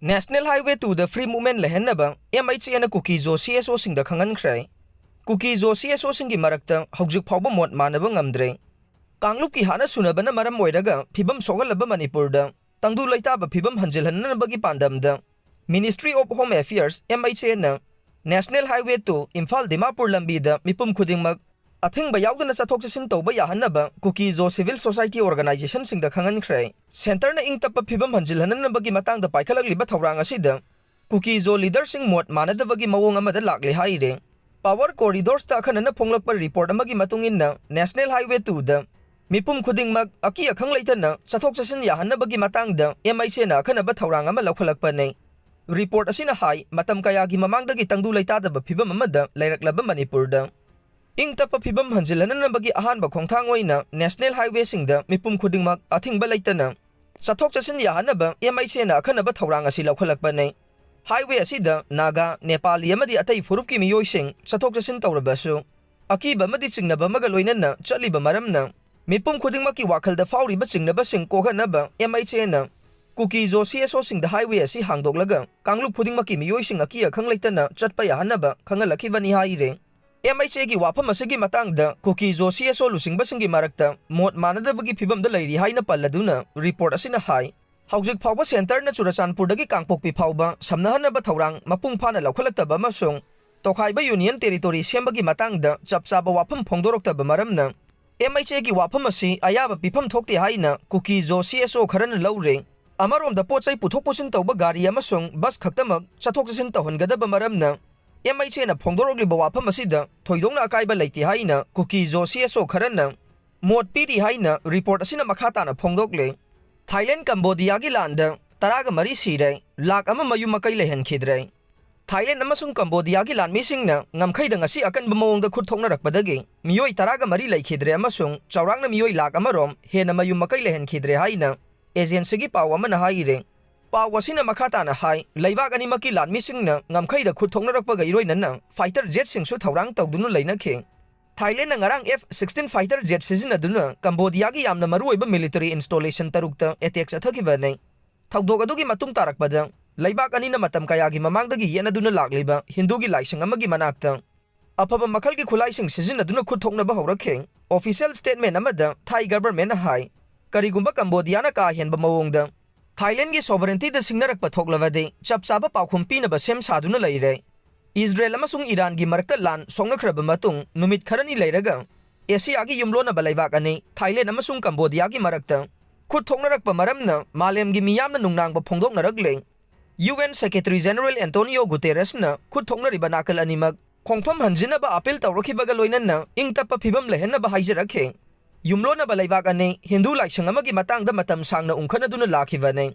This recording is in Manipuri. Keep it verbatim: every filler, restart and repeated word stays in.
National Highway two the free movement ꯂꯩꯍꯟꯅꯕ M H A ꯅ ꯀꯨꯀꯤ ꯖꯣ C S O ꯁꯤꯡꯗ ꯈꯪꯍꯟꯈ꯭ꯔꯦ꯫ ꯀꯨꯀꯤ ꯖꯣ C S O ꯁꯤꯡꯒꯤ ꯃꯔꯛꯇ ꯍꯧꯖꯤꯛ ꯐꯥꯎꯕ ꯃꯣꯠ ꯃꯥꯟꯅꯕ ꯉꯝꯗ꯭ꯔꯦ꯫ ꯀꯥꯡꯂꯨꯞꯀꯤ ꯍꯥꯠꯅ ꯁꯨꯅꯕꯅ ꯃꯔꯝ ꯑꯣꯏꯔꯒ ꯐꯤꯕꯝ ꯁꯣꯛꯍꯜꯂꯕ ꯃꯅꯤꯄꯨꯔꯗ ꯇꯪꯗꯨ ꯂꯩꯇꯥꯕ ꯐꯤꯕꯝ ꯍꯟꯖꯤꯜꯍꯟꯅꯕꯒꯤ ꯄꯥꯟꯗꯝꯗ Ministry of Home Affairs, M H A ꯅ National Highway two Imphal Dimapur ꯂꯝꯕꯤꯗ ꯃꯤꯄꯨꯝ ꯈꯨꯗꯤꯡꯃꯛ ꯑꯊꯤꯡꯕ ꯌꯥꯎꯗꯅ ꯆꯠꯊꯣꯛ ꯆꯠꯁꯤꯟ ꯇꯧꯕ ꯌꯥꯍꯟꯅꯕ ꯀꯨꯀꯤ ꯖꯣ civil society organization ꯁꯤꯡꯗ ꯈꯪꯍꯟꯈ꯭ꯔꯦ꯫ Centre ꯅ ꯏꯪ ꯇꯞꯄ ꯐꯤꯕꯝ ꯍꯟꯖꯤꯜꯍꯟꯅꯕꯒꯤ ꯃꯇꯥꯡꯗ ꯄꯥꯏꯈꯠꯂꯛꯂꯤꯕ ꯊꯧꯔꯥꯡ ꯑꯁꯤꯗ ꯀꯨꯀꯤ ꯖꯣ leader ꯁꯤꯡ ꯃꯣꯠ ꯃꯥꯟꯅꯗꯕꯒꯤ ꯃꯑꯣꯡ ꯑꯃꯗ ꯂꯥꯛꯂꯦ ꯍꯥꯏꯔꯦ꯫ Power Corridors ꯇ ꯑꯈꯟꯅꯅ ꯐꯣꯡꯂꯛꯄ report ꯑꯃꯒꯤ ꯃꯇꯨꯡ ꯏꯟꯅ National Highway two ꯗ ꯃꯤꯄꯨꯝ ꯈꯨꯗꯤꯡꯃꯛ ꯑꯀꯤ ꯑꯈꯪ ꯂꯩꯇꯅ ꯆꯠꯊꯣꯛ ꯆꯠꯁꯤꯟ ꯌꯥꯍꯟꯅꯕꯒꯤ ꯃꯇꯥꯡꯗ M H A ꯅ ꯑꯈꯟꯅꯕ ꯊꯧꯔꯥꯡ ꯑꯃ ꯂꯧꯈꯠꯂꯛꯄꯅꯤ꯫ Report ꯑꯁꯤꯅ ꯍꯥꯏ, ꯃꯇꯝ ꯀꯌꯥꯒꯤ ꯃꯃꯥꯡꯗꯒꯤ ꯇꯪꯗꯨ ꯂꯩꯇꯥꯗꯕ ꯐꯤꯕꯝ ꯑꯃꯗ ꯂꯩꯔꯛꯂꯕ ꯃꯅꯤꯄꯨꯔꯗ ꯏꯪ ꯇꯞꯄ ꯐꯤꯕꯝ ꯍꯟꯖꯤꯜꯍꯟꯅꯕꯒꯤ ꯑꯍꯥꯟꯕ ꯈꯣꯡꯊꯥꯡ ꯑꯣꯏꯅ National Highway ꯁꯤꯡꯗ ꯃꯤꯄꯨꯝ ꯈꯨꯗꯤꯡꯃꯛ ꯑꯊꯤꯡꯕ ꯂꯩꯇꯅ ꯆꯠꯊꯣꯛ ꯆꯠꯁꯤꯟ ꯌꯥꯍꯟꯅꯕ M H A ꯅ ꯑꯈꯟꯅꯕ ꯊꯧꯔꯥꯡ ꯑꯁꯤ ꯂꯧꯈꯠꯂꯛꯄꯅꯤ꯫ Highway ꯑꯁꯤꯗ ꯅꯥꯒꯥ, ꯅꯦꯄꯥꯂꯤ ꯑꯃꯗꯤ ꯑꯇꯩ ꯐꯨꯔꯨꯞꯀꯤ ꯃꯤꯑꯣꯏꯁꯤꯡ ꯆꯠꯊꯣꯛ ꯆꯠꯁꯤꯟ ꯇꯧꯔꯕꯁꯨ, ꯑꯀꯤꯕ ꯑꯃꯗꯤ ꯆꯤꯡꯅꯕ ꯑꯃꯒ ꯂꯣꯏꯅꯅ ꯆꯠꯂꯤꯕ ꯃꯔꯝꯅ ꯃꯤꯄꯨꯝ ꯈꯨꯗꯤꯡꯃꯛꯀꯤ ꯋꯥꯈꯜꯗ ꯐꯥꯎꯔꯤꯕ ꯆꯤꯡꯅꯕꯁꯤꯡ ꯀꯣꯛꯍꯟꯅꯕ M H A ꯅ ꯀꯨꯀꯤ ꯖꯣ C S O ꯁꯤꯡꯗ highway ꯑꯁꯤ ꯍꯥꯡꯗꯣꯛꯂꯒ ꯀꯥꯡꯂꯨꯞ ꯈꯨꯗꯤꯡꯃꯛꯀꯤ ꯃꯤꯑꯣꯏꯁꯤꯡ ꯑꯀꯤ ꯑꯈꯪ ꯂꯩꯇꯅ ꯆꯠꯄ ꯌꯥꯍꯟꯅꯕ ꯈꯪꯍꯜꯂꯛꯈꯤꯕꯅꯤ ꯍꯥꯏꯔꯦ꯫ M H A ꯒꯤ ꯋꯥꯐꯝ ꯑꯁꯤꯒꯤ ꯃꯇꯥꯡꯗ ꯀꯨꯀꯤ ꯖꯣ C S O ꯂꯨꯆꯤꯡꯕꯁꯤꯡꯒꯤ ꯃꯔꯛꯇ ꯃꯣꯠ ꯃꯥꯟꯅꯗꯕꯒꯤ ꯐꯤꯕꯝꯗ ꯂꯩꯔꯤ ꯍꯥꯏꯅ ꯄꯜꯂꯗꯨꯅ report ꯑꯁꯤꯅ ꯍꯥꯏ, ꯍꯧꯖꯤꯛ ꯐꯥꯎꯕ Centre ꯅ ꯆꯨꯔꯆꯥꯟꯄꯨꯔꯗꯒꯤ ꯀꯥꯡꯄꯣꯛꯄꯤ ꯐꯥꯎꯕ ꯁꯝꯅꯍꯟꯅꯕ ꯊꯧꯔꯥꯡ ꯃꯄꯨꯡ ꯐꯥꯅ ꯂꯧꯈꯠꯂꯛꯇꯕ ꯑꯃꯁꯨꯡ ꯇꯣꯈꯥꯏꯕ Union Territory ꯁꯦꯝꯕꯒꯤ ꯃꯇꯥꯡꯗ ꯆꯞ ꯆꯥꯕ ꯋꯥꯐꯝ ꯐꯣꯡꯗꯣꯔꯛꯇꯕ ꯃꯔꯝꯅ M H A ꯒꯤ ꯋꯥꯐꯝ ꯑꯁꯤ ꯑꯌꯥꯕ ꯄꯤꯐꯝ ꯊꯣꯛꯇꯦ ꯍꯥꯏꯅ ꯀꯨꯀꯤ ꯖꯣ C S O ꯈꯔꯅ ꯂꯧꯔꯦ꯫ ꯑꯃꯔꯣꯝꯗ ꯄꯣꯠ ꯆꯩ ꯄꯨꯊꯣꯛ ꯄꯨꯁꯤꯟ ꯇꯧꯕ ꯒꯥꯔꯤ ꯑꯃꯁꯨꯡ bus ꯈꯛꯇꯃꯛ ꯆꯠꯊꯣꯛ ꯆꯠꯁꯤꯟ ꯇꯧꯍꯟꯒꯗꯕ ꯃꯔꯝꯅ M H A ꯅ ꯐꯣꯡꯗꯣꯔꯛꯂꯤꯕ ꯋꯥꯐꯝ ꯑꯁꯤꯗ ꯊꯣꯏꯗꯣꯛꯅ ꯑꯀꯥꯏꯕ ꯂꯩꯇꯦ ꯍꯥꯏꯅ ꯀꯨꯀꯤ ꯖꯣ C S O ꯈꯔꯅ ꯃꯣꯠ ꯄꯤꯔꯤ ꯍꯥꯏꯅ report ꯑꯁꯤꯅ ꯃꯈꯥ ꯇꯥꯅ ꯐꯣꯡꯗꯣꯛꯂꯦ꯫ Thailand Cambodiaꯒꯤ ꯂꯥꯟꯗ ꯇꯔꯥꯒ ꯃꯔꯤ ꯁꯤꯔꯦ, ꯂꯥꯈ ꯑꯃ ꯃꯌꯨꯝ ꯃꯀꯩ ꯂꯩꯍꯟꯈꯤꯗ꯭ꯔꯦ꯫ Thailand ꯑꯃꯁꯨꯡ Cambodiaꯒꯤ ꯂꯥꯟꯃꯤꯁꯤꯡꯅ ꯉꯝꯈꯩꯗ ꯉꯁꯤ ꯑꯀꯟꯕ ꯃꯑꯣꯡꯗ ꯈꯨꯠ ꯊꯣꯛꯅꯔꯛꯄꯗꯒꯤ ꯃꯤꯑꯣꯏ ꯇꯔꯥꯒ ꯃꯔꯤ ꯂꯩꯈꯤꯗ꯭ꯔꯦ ꯑꯃꯁꯨꯡ ꯆꯥꯎꯔꯥꯛꯅ ꯃꯤꯑꯣꯏ ꯂꯥꯈ ꯑꯃꯔꯣꯝ ꯍꯦꯟꯅ ꯃꯌꯨꯝ ꯃꯀꯩ ꯂꯩꯍꯟꯈꯤꯗ꯭ꯔꯦ ꯍꯥꯏꯅ agencyꯒꯤ ꯄꯥꯎ ꯑꯃꯅ ꯍꯥꯏꯔꯦ꯫ ꯄꯥꯎ ꯑꯁꯤꯅ ꯃꯈꯥ ꯇꯥꯅ ꯍꯥꯏ, ꯂꯩꯕꯥꯛ ꯑꯅꯤꯃꯛꯀꯤ ꯂꯥꯟꯃꯤꯁꯤꯡꯅ ꯉꯝꯈꯩꯗ ꯈꯨꯠ ꯊꯣꯛꯅꯔꯛꯄꯒ ꯏꯔꯣꯏꯅꯅ fighter jetꯁꯤꯡꯁꯨ ꯊꯧꯔꯥꯡ ꯇꯧꯗꯨꯅ ꯂꯩꯅꯈꯤ꯫ Thailandꯅ ꯉꯔꯥꯡ F sixteen fighter jet ꯁꯤꯖꯤꯟꯅꯗꯨꯅ Cambodiaꯒꯤ ꯌꯥꯝꯅ ꯃꯔꯨꯑꯣꯏꯕ military installation ꯇꯔꯨꯛꯇ attack ꯆꯠꯊꯈꯤꯕꯅꯤ꯫ ꯊꯧꯗꯣꯛ ꯑꯗꯨꯒꯤ ꯃꯇꯨꯡ ꯇꯥꯔꯛꯄꯗ ꯂꯩꯕꯥꯛ ꯑꯅꯤꯅ ꯃꯇꯝ ꯀꯌꯥꯒꯤ ꯃꯃꯥꯡꯗꯒꯤ ꯌꯦꯠꯅꯗꯨꯅ ꯂꯥꯛꯂꯤꯕ ꯍꯤꯟꯗꯨꯒꯤ ꯂꯥꯏꯁꯪ ꯑꯃꯒꯤ ꯃꯅꯥꯛꯇ ꯑꯐꯕ ꯃꯈꯜꯒꯤ ꯈꯨꯠꯂꯥꯏꯁꯤꯡ ꯁꯤꯖꯤꯟꯅꯗꯨꯅ ꯈꯨꯠ ꯊꯣꯛꯅꯕ ꯍꯧꯔꯛꯈꯤ꯫ Official statement ꯑꯃꯗ Thai governmentꯅ ꯍꯥꯏ, ꯀꯔꯤꯒꯨꯝꯕ ꯀꯝꯕꯣꯗꯤꯌꯥꯅ ꯀꯥ ꯍꯦꯟꯕ ꯃꯑꯣꯡꯗ ꯊꯥꯏꯂꯦꯟꯒꯤ sovereigntyꯗ ꯁꯤꯡꯅꯔꯛꯄ ꯊꯣꯛꯂꯕꯗꯤ ꯆꯞ ꯆꯥꯕ ꯄꯥꯎꯈꯨꯝ ꯄꯤꯅꯕ ꯁꯦꯝ ꯁꯥꯗꯨꯅ ꯂꯩꯔꯦ꯫ ꯏꯖꯔꯦꯜ ꯑꯃꯁꯨꯡ ꯏꯔꯥꯟꯒꯤ ꯃꯔꯛꯇ ꯂꯥꯟ ꯁꯣꯛꯅꯈ꯭ꯔꯕ ꯃꯇꯨꯡ ꯅꯨꯃꯤꯠ ꯈꯔꯅꯤ ꯂꯩꯔꯒ ꯑꯦꯁꯤꯌꯥꯒꯤ ꯌꯨꯝꯂꯣꯟꯅꯕ ꯂꯩꯕꯥꯛ ꯑꯅꯤ ꯊꯥꯏꯂꯦꯟ ꯑꯃꯁꯨꯡ ꯀꯝꯕꯣꯗꯤꯌꯥꯒꯤ ꯃꯔꯛꯇ ꯈꯨꯠ ꯊꯣꯛꯅꯔꯛꯄ ꯃꯔꯝꯅ ꯃꯥꯂꯦꯝꯒꯤ ꯃꯤꯌꯥꯝꯅ ꯅꯨꯡꯅꯥꯡꯕ ꯐꯣꯡꯗꯣꯛꯅꯔꯛꯂꯦ꯫ UN Secretary General Antonio Guterresꯅ ꯈꯨꯠ ꯊꯣꯛꯅꯔꯤꯕ ꯅꯥꯀꯜ ꯑꯅꯤꯃꯛ ꯈꯣꯡꯐꯝ ꯍꯟꯖꯤꯟꯅꯕ appeal ꯇꯧꯔꯛꯈꯤꯕꯒ ꯂꯣꯏꯅꯅ ꯏꯪ ꯇꯞꯄ ꯐꯤꯕꯝ ꯂꯩꯍꯟꯅꯕ ꯍꯥꯏꯖꯔꯛꯈꯤ꯫ ꯌꯨꯝꯂꯣꯟꯅꯕ ꯂꯩꯕꯥꯛ ꯑꯅꯤ ꯍꯤꯟꯗꯨ ꯂꯥꯏꯁꯪ ꯑꯃꯒꯤ ꯃꯇꯥꯡꯗ ꯃꯇꯝ ꯁꯥꯡꯅ ꯎꯪꯈꯠꯅꯗꯨꯅ ꯂꯥꯛꯈꯤꯕꯅꯤ꯫